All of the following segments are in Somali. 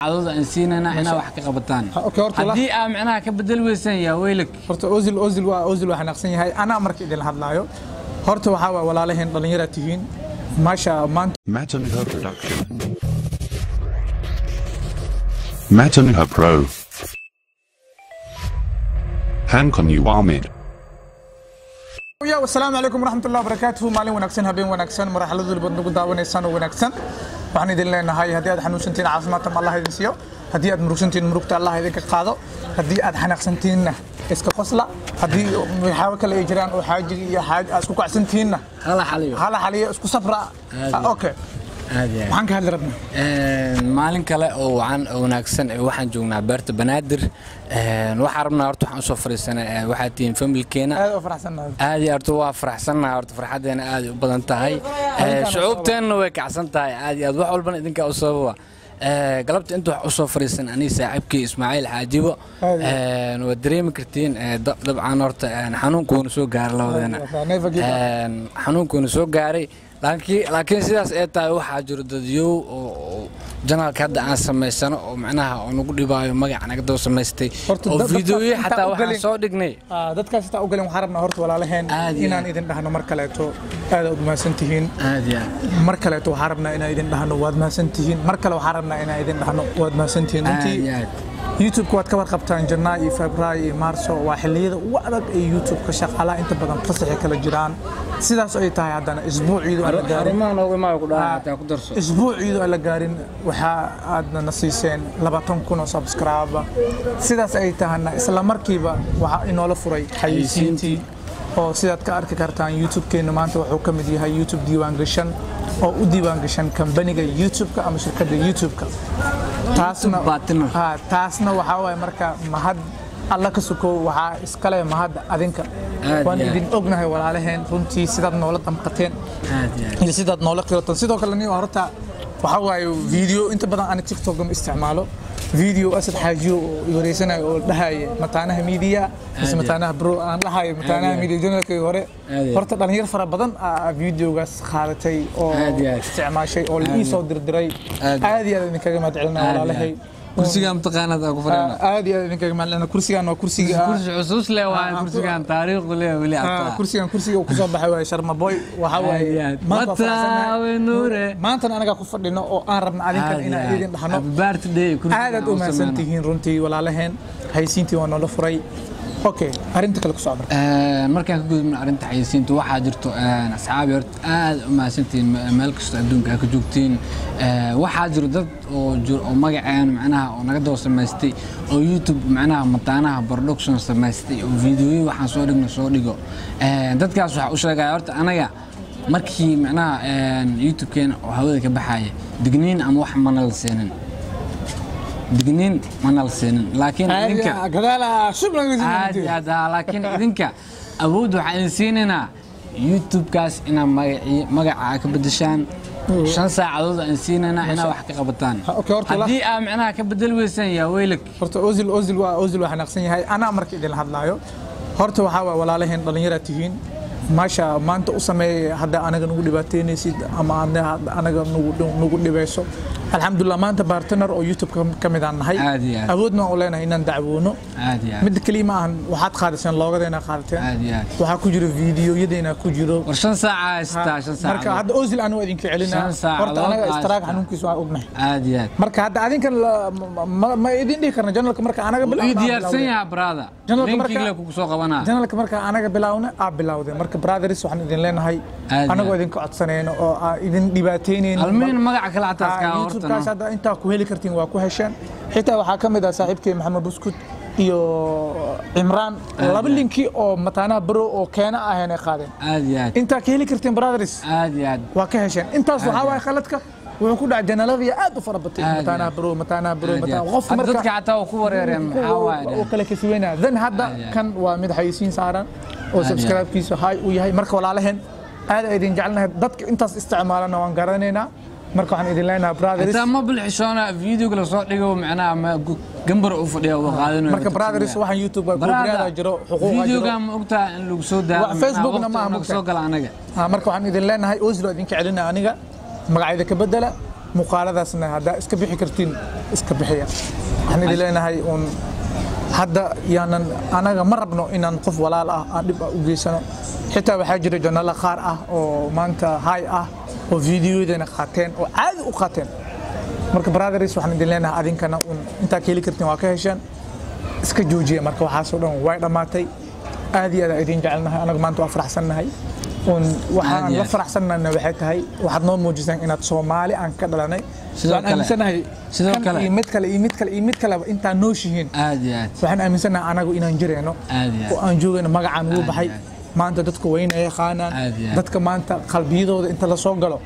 Cadooda aan siinayna inaa wax ka qabataan. Okay, horta haddii aa micnaha ka bedel weysan yaa weylak. Horta Ozil waa Ozil, waa xanaaqsan yahay. Anaa marka idin hadlaayo, horta waxaa waay walaalaheen dhallinyara tihiin, maasha maanta. Matanha Production. Matanha Pro. Hankon Ahmed. Ya wasalaamu calaykum waraxmatullahi wabarakaatuhu. Maalin wanaagsan, habeen wanaagsan, marxalad walbaad nagu daawanaysaan oo wanaagsan. Waxaan idin leenahay, haddii aad xanuunsantihiin caafimaadka Allah idin siiyo, haddii aad murugsantihiin murugta Allah idinka qaado, haddii aad xanaaqsantihiinna iska qosla, haddii waxyaabo kale ay jiraan oo xaajiga iyo xaaj aad isku kacsantihiinna hala xaliyo, hala xaliyo, isku safra. Aad. Okay. Aad iyo aad. Maxaan ka hadli rabnaa? Maalin kale oo wacan oo wanaagsan ee waxaan joognaa beerta Banaadir. Waxaan rabnaa horta waxaan usoo fadhiisanay waxaad tihiin familkeena. Aad u faraxsannahay. Aad iyo horta waa faraxsannahay, horta farxaddeena aad ay u badan tahay. Shucuubteenna way kacsan tahay aad iyo aad, wax walbana idinkaa u sababa. Galabta inta wax usoo fadhiisan aniga saaxiibkii Ismaaciil Xaajibo. Aad iyo Waad dareemi kartiin dabcan horta xanuunkuuna soo gaaray labadeena. Aad, never give up. Xanuunkuuna soo gaaray, laakiin sidaas ay tahay waxaa jiro dadyow oo channelka hadda aan samaysano oo macnaha oo nagu dhibaayo, magac naga daba samaystay Horta oo dadkaas fiidiyoyo intaa xataa u waxaan galin- soo dhignay. Dadkaas intaa u galin, waxaan rabnaa horta walaalaheen Aad iyo inaan aad. idin dhahno mar kaleeto aad aad mahadsan tihiin. Aad iyo aad. Mar kaleeto waxaan rabnaa inaan idin dhahno waad mahadsan tihiin. Mar kale waxaan rabnaa inaan idin dhahno waad mahadsan tihiin. Aad Runtii iyo aad. YouTube-ka waad ka warqabtaan, Janaayo iyo Febraayo iyo Maarso waa xilliyada ugu adag ee YouTube-ka, shaqaalaha inta badan fasaxay kala jiraan. Sidaas ay tahay haddana isbuuciidu aan la gaarin, xarumaha noogu imaayo ku dhaha xataa ku darso. Isbuuciidu aan la gaarin waxaa aadna na siiseen 20,000 oo subscribe. Sidaas ay tahana isla markiiba waxaa inoola furay xayeysiintii, oo sidaad ka arki kartaan YouTube-keenu maanta wuxuu ka mid yahay YouTube diiwaan gashan oo u diiwaan gashan kambaniga YouTube-ka ama shirkadda YouTube-ka. Taasna partner. Ha, taasna waxaa waaye marka mahad Alla ka sukow waxaa iskale mahad adinka. Aad Waan iyo aad. idin ognahay walaalaheen, runtii sidaad noola damqateen Aad iyo aad. iyo sidaad noola qirateen. Sidoo kale nin horta waxaa waaye video inta badan ani TikTok ma isticmaalo, video Asad Xaajiyo oo i wareysanayo oo dhahaya Mataanaha Media mise Aad iyo Mataanaha Bro, aan dhahayo Mataanaha Aad iyo aad. Media channelkii hore. Aad iyo aad. Horta dhalinyar fara badan aa videogaas qaadatay oo Aad iyo aad. isticmaashay oo la ii soo dirdiray. Aad iyo Aad iyo aad idinkaga mahad celinaa Aad iyo walaalahay. aad. Kursigaan mataqaanaad aan ku fadhina? Aad iyo aad idinkaga mahad celinaa. Kursigaan waa kursiga kursi xusuus leh waa kursigaan, taariikhdu leh weli ataa. Kursigan kursiga uu kusoo baxay waaye Sharma Boy. Waxaa Aad waaye iyo aad. maanta waa faraxsanahay. Wataawe nuure. Maantana anagaa ku fadhino oo aan rabna adinkan Aad inaan iyo aad. idin dhahno Happy birthday, kursigaan aad aad u u mahadsan sameyno. tihiin runtii walaalaheen. Haysiintii waa noola furay. Okay, arrinta kale ku socda. Markaan ka gudubno arrinta xayeysiinta, waxaa jirto asxaabi horta aad u mahadsantihiin meel kastoo adduunka aad ka joogtiin. Waxaa jiro dad oo jiro oo magaceen macnaha oo naga daba samaystay oo YouTube macnaha Mataanaha Production samaystay oo fiidiyoyo waxaan soo dhigno soo dhigo. Dadkaas waxaa u sheegaya horta anaga markii macnaha YouTube-keena oo hawada ka baxaya digniin ama wax mana la siinin, digniin mana la siinin, laakiin idinka gadaala shubna. Aad iyo aad haa, laakiin idinka awood waxaan idin siinaynaa YouTube-kaas inaad magacii magaca aad ka bedeshaan. 5 saacadood aan siinaynaa inaad wax ka qabataan. Ha, okay, horta haddii aa micnaha ka bedel weysan yaa weylak. Horta Ozil waa Ozil, waa xanaaqsan yahay. Anaa marka idin hadlaayo, horta waxaa waay walaalaheen dhallinyara tihiin, maasha maanta u sameeyay hadda anaga nagu dhibaateynaysid ama anaga nagu dhibayso. Alxamdulilah maanta partner oo YouTube ka mid aan nahay. Aad iyo aad. Awoodna waan u leenahay inaan dacwoono. Aad iyo aad. Midda keliya ma ahan, waxaad qaadateen loogadeena qaadateen. Aad iyo aad. Waxaa ku jiro fiidiyoyadeena ku jiro. War 5 saaca haystaa, 5 Marka saacadood. hadda Ozil anigu idinka celinaa. 5 Horta saacadood anaga istaraag haystaa. xanuunkiisa waan ognahay. Aad iyo aad. Marka hadda adinkan ma idin dhihi karna channelka marka anaga Wuu bilowna ii aa diyaarsan bilowday. yahaa brother. Channelka Linkiga le kugu soo qabanaa. Channelka marka anaga bilowna aa bilowday. Marka brothers, waxaan idin leenahay Aad iyo anagoo aad. idinka codsanayno oo aan idin dhibaataynayno Almiin magaca kale xataa iskaa horta. YouTube-kaas hadda intaa ku heli kartiin waa ku hesheen. Xitaa waxaa ka mid ah saaxiibkay Maxamed Buskut iyo Cimraan, laba iyo aad. linki oo Mataanaha Bro oo keena aheen ay qaadeen. Aad iyo aad. Intaa ka heli kartiin brothers, Aad iyo aad. waa ka hesheen. Intaas Aad waxaa iyo waaye khaladka wuxuu ku dhacay channelladii aad u fara batay. Aad iyo Mataanaha aad. Bro, Mataanaha Bro, Aad iyo Mataanaha aad. qofka Hadda marka dadka xataa waa ku wareereen, maxaa waaye oo kale kasweynaa. Then hadda Aad iyo aad. kan waa mid xayeysiin saaran oo Aad iyo aad. subscribe-kiisu high uu yahay. Marka walaalaheen aad ay idin jecelnahay, dadka intaas isticmaalana waan garanaynaa. Marka waxaan idin leenahay brothers, Xitaa ma bilxishoona videoga la soo dhigo macnaha ma gambar u fadhiya waa qaadanayo. Marka brothers, waxaan YouTube waa copyright jiro, xuquuq jiro. Videoga ma ogtahay in lagu soo daayo? Facebookna ma aha soo gala anaga. Ha, marka waxaan idin leenahay Ozil idinka celinaa, aniga magacayda ka bedela. Muuqaaladaasna haddaa iska bixi kartiin, iska bixiya. Waxaan idin leenahay uun hadda yaanan anaga ma rabno inaan qof walaal ah aan dhib ah u geysano. Xitaa waxaa jira janalo qaar ah oo maanta hay ah oo videoyadana qaateen oo caadi u qaateen. Marka brothers, waxaan idin leenahay adinkana uun intaa ka heli kartiin waa ka hesheen, iska joojiya. Marka waxaasoo dhan way dhammaatay. Aad iyo aad aan idin jecelnahay. Anaga maanta waa faraxsannahay uun. Waxaan Aad iyo la aad. faraxsannahayna waxay tahay waxaad noo muujiseen inaad Soomaali aan ka dhalanay. Sidoo Waxaan kale- aaminsanahay sidoo kan kale- iyo mid kale iyo mid kale iyo mid kaleba intaan nooshihiin. Aad iyo aad. Waxaan aaminsanahay anagu inaan jirayno Aad iyo aad. oo aan joogayno. Magacaan wuu Aad baxay iyo aad. maanta, dadku wayna yaqaanaan. Aad iyo aad. Dadka maanta qalbiyadooda inta la soo galo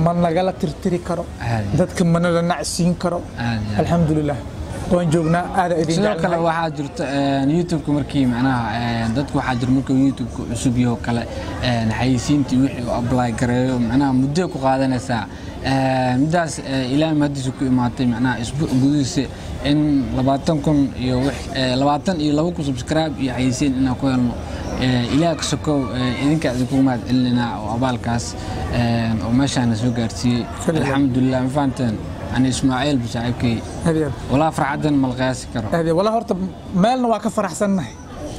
ma nagala tirtiri karo. Aad iyo aad. Dadka mana la nacsiin karo. Aad iyo aad. Alxamdulilah, waan joognaa. Aada idin Sidoo kale jecelnahay. waxaa jirta YouTube-ka markii macnaha dadku waxaa jira markuu YouTube-ka cusub yaho kale xayeysiintii wixii uu apply gareeyo macnaha muddo ku qaadanaysaa. Middaas ilaahay mahadiisa ku imaatay macnaha isbuuc gudihiisa in 20,000 iyo 22,000 subscribe iyo xayeysiin inaan ku helno. Ilaah ka sokow, idinkaa idinkugu mahad celinaynaa oo abaalkaas oo meeshaana soo gaarsiiyey. Kaliya. Alxamdulilah, ma fahanteen? Ani Ismaaciil bu saaxiibkay. Aad iyo aad. Walaa farxadan ma la qiyaasi karo. Aad iyo, walaa horta meelna waa ka faraxsannahay.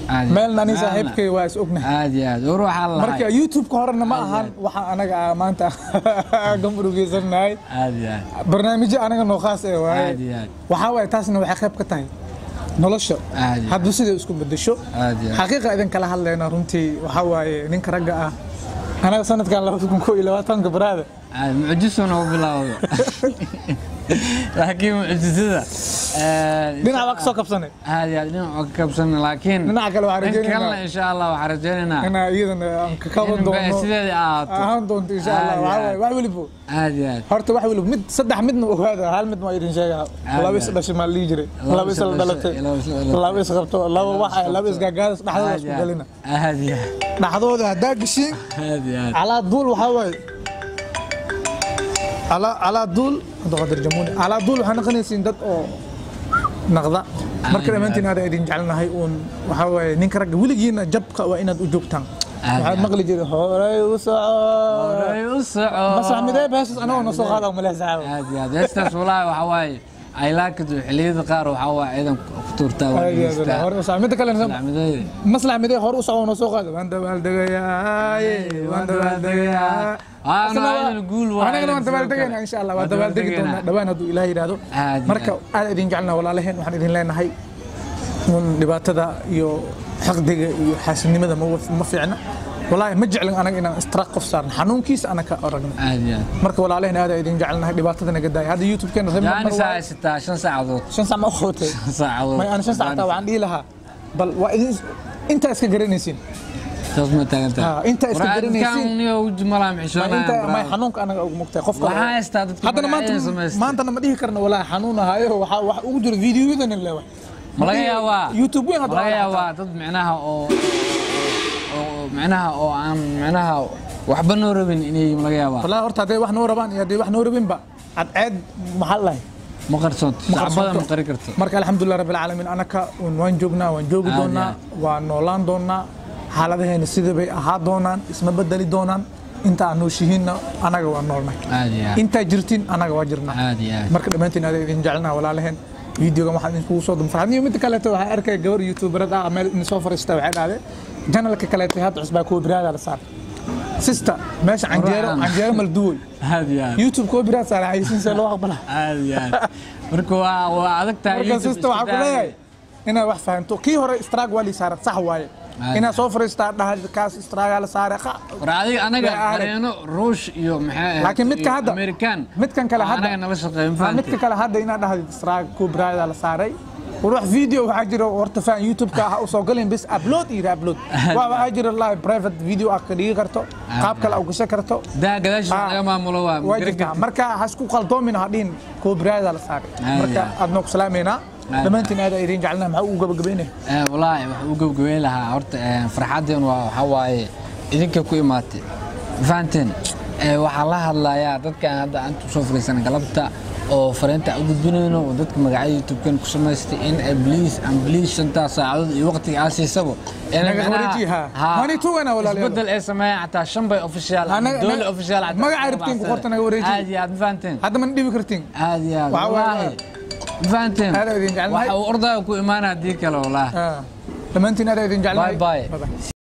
Aad iyo- Meelna ani meelna- saaxiibkay waa is ognahay. Aad iyo aad war waxaa la Marka lahay. YouTube-ka horena ma Aad iyo ahan aad. waxaan anaga maanta gambarugeysannahay. Aad iyo aad. Barnaamijyo anaga noo khaas ee waaye. Aad iyo aad. Waxaa waaye taasna waxay qayb ka tahay nolosha Aad iyo aad. hadba siday isku bedesho. Aad iyo aad. Xaqiiqa idin kala hadlayna runtii waxaa waaye ninka ragga ah anaga sanadkan 2021-ka baraada Aad mucjiso noo bilaawdo, laakiin mucjisada dhinac waa ka soo kabsanay. Aad iyo aad, dhinac waa ka kabsanay, laakiin Dhinaca kale waxaan dhanka rajaynaynaa- kalena insha Allah waxaan rajaynaynaa inaa iyadana aan ka kaban in doono sideedii ahaato. Ahaan doonto insha Allah. Aad iyo Waxaa waaye aad. wax welibo Aad iyo aad. horta wax welibo mid saddex midna ogaada, hal mid ma idin sheegaa. Aad Laba iyo is aad. dhashay maa la dhihi jiray, Laba laba is isla dhashay, dhalatay, laba isla dhalatay. laba is qabto, laba wax, laba is gaagaadas dhexdooda Aad isku iyo aad. galina. Aad iyo aad. Dhexdooda haddaa geshiin Aad iyo aad. calaa duul waxaa waaye calaa duul Cabdiqaadir Jamuuni calaa duul waxaa naqanaysiin dad oo naqda. Marka Aad. dhammaantiin aad idin jecelnahay uun. Waxaa waaye ninka ragga weligiina jabka waa inaad u joogtaan. Aad Waxaad iyo aad. maqli jiray horay u soco. Horay u soco. Maslax midee heestas anagoo na soo qaada maleh saaxiib. Aad iyo aad. Heestaas walaahi waxaa waaye I like it. Xilliyada qaar waxaa waaye ciidan ku tuurtaa waa Aad iyo aad dhegeystaa. hore u soco. Midda kale Maslax midee. Maslax midee hore u soco noo soo qaada, waan dabaaldegayaaye, waan dabaaldegayaa. Ah, no, ayadana guul waa, Anagana waan ayadana sidoo dabaaldegaynaa kale. insha Allah. Waan Waan dabaaldegi dabaaldegaynaa. doonaa dhawaan hadduu Ilaah yidhaahdo. Aad iyo Marka aad idin jecelnaha walaalaheen. Waxaan idin leenahay un dhibaatada iyo xaqdiga iyo xaasidnimada ma fiicna. Walaahi ma jeclin anaga inaan istiraaq qof saarno, xanuunkiisa ana ka aragno. Aad iyo aad. Marka walaalaheen aad idin jecelnahay, dhibaatada naga daaya. Hadda YouTube-keena remember Yacni waaye. haysataa 5 saacadood. 5 saac ma u qabatay? 5 saacadood. May aan 5 saac taa waxaan dhihi lahaa bal waa idin intaa iska garanaysiin. Saas ma taagan tahay? Ah, intaa iska War, garanaysiin. dadkan niyo ugu malaa Ma xishoonayaan, inta may brother. xanuunka anaga ugu mugtahay qof kale. Waxaa haystaa dadka Haddana maanta magacyada samaystay. maantana ma dhihi karno walaa xanuun ahaayo. Waxaa wax ugu jiro videoyadan lewa. Ma laga yaabaa? YouTube weyn Ma hadda laga waa yaabaa dad micnaha oo micnaha oo aan micnaha waxba noo rabin inay, ma laga yaabaa? Walaa horta hadday wax noo rabaan iyo hadday wax noo rabinba cadceed maxaa la dhahay Ma qarsoonto. Ma Sacbada qarsoonto. ma qari karto. Marka alxamdulilah rabbil caalamiin, anaka un waan joognaa, waan joogi Aad iyo doonaa, aad. waan noolaan doonaa. Xaaladaheena sidii bay ahaa doonaan, isma bedeli doonaan. Inta aan nooshihiinna anaga waa noolnahay. Aad iyo aad. Intaa jirtiin anaga waa jirnaa. Aad iyo aad. Marka dhammaantiin aad idin jecelnaha walaalaheen. Videogan waxaan idinkugu soo farxad iyo midda kaleeto waxaan arkaya gabar youtuberad ah meel idin soo fariista, waxay dhahday janalka kaleeto hadda cusbaa copyright la saaray. Sister, meesha canjeero Quraan. canjeero malduwoy. Aad iyo aad. YouTube copyright saaray, xayeysiin see loo aqbalaa? Aad iyo aad. Marka waa adag tahay Marka YouTube sister, waxaan iska ku leeyahay daaya. inaad wax fahanto. Kii hore strike waa lii saaran, sax waaye. Aad. Inaad soo fariistaa dhaha kaas strike la saaray War adiga anaga Waa adag. qareeno Ruush iyo maxay ahayd Laakiin midka iyo hadda- American midkan kale hadda- anaga nala shaqeeyo, ma Ah, midka fahanteen? kale hadda inaad dhahdid strike copyright la saaray, war wax video waxaa jira horta faan YouTube-ka ah u soo galin bis upload iyo upload. Waa waxaa jira live private video aad ka dhigi karto, qaab kale aad gashan karto. Daa gadaashiisa Ah, laga maamulo waa ma waa garan jirtaa. kartid. Marka ha isku qaldoomin, ha dhihin copyright la saaray. Aad Marka iyo aad. aad noo ku salaameynaa. Aad. Dhammaantiin aad idin jecelnahay. Maxaa ugu gabagabeynaya? Wallaahi waxa uu gabagabeyn lahaa horta farxaddeen waa waxaa waaye idinka ku imaatay, ma fahanteen? Waxaan la hadlayaa dadkan hadda aan soo fariisan galabta Oo fariinta u gudbinayno oo dadka magacyada YouTube-kan ku samaystay in ay please and please shantaa saacadood iyo waqtiga aa siisabo inay Naga wareeji, ha. Money tuugana, walaalayaal. Isbedel ay sameeyaan xataa Shanbay Official, Doole Official xataa. Magaca rabtiin ku qorta, naga wareeji. Aad iyo aad, ma fahanteen? Hadda mana dhibi kartiin. Aad iyo aad. Waxaa waaye- Wallaahi, ma fahanteen? Aad idin jecelnahay. Waxa uu ordaya ku imaanaya haddii kale, wallaahi. Dhammaantiin aad idin jecelnahay. Bye bye. Bye bye.